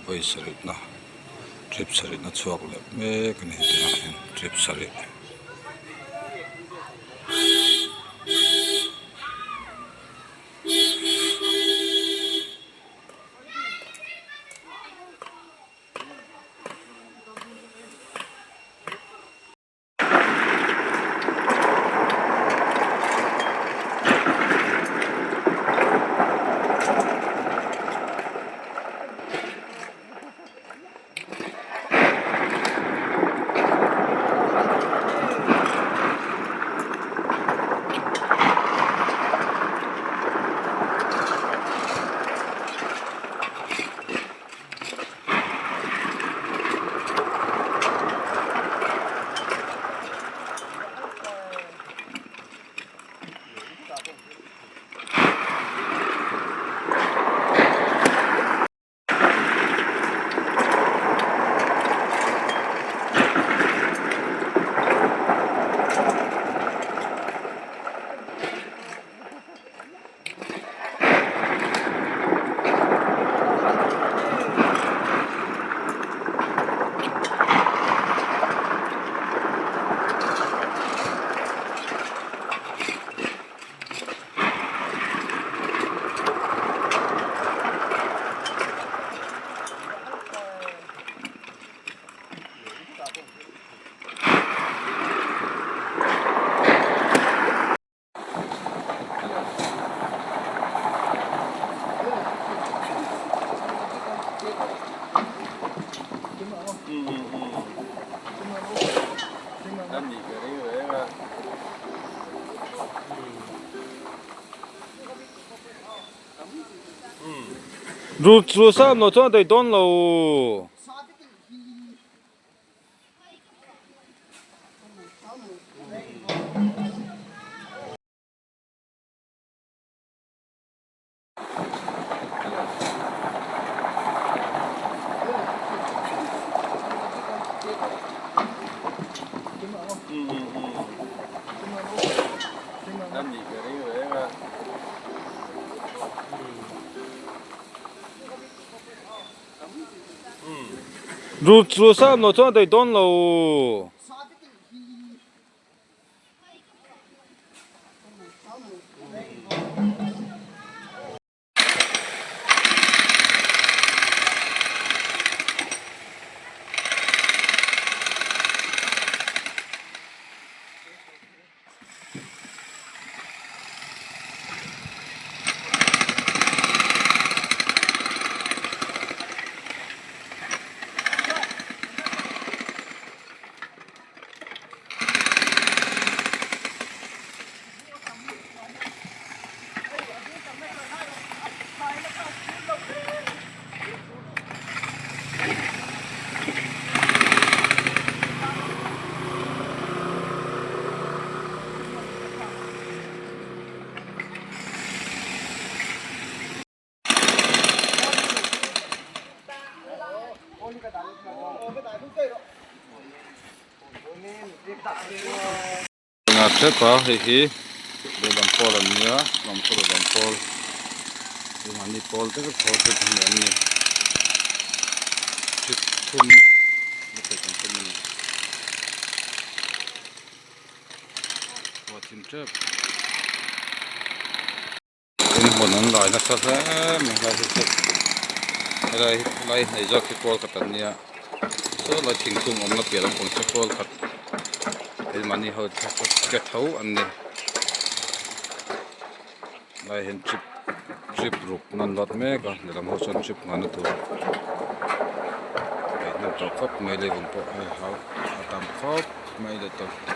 Vawi sarihna trip sarihna chhuak leh mek a ni tunah hian trip sarih. Ru sam lo chuan a daih dawn lo. Ru sam lo chuan a daih dawn lo. Nga tep a hei hi lehlam pawl an nia lam chu lehlam pawl mahni pawl te vek tho te hi an ni trip thum na pek an tum a ni huat thim tep. In hmun an lai nasa hle mai helai hi chu helai hi lai hnai zawk hi pawl khat an nia saw lai thingkung awmna piah lampang chu pawl khat keimahni ho te tho an ni lai hian trip trip ruk nan vat mek a lehlam ho chuan trip nghahna tur a inhnem tawh khawp mai leivung pawh hei hau a tam khawp mai leh tawh.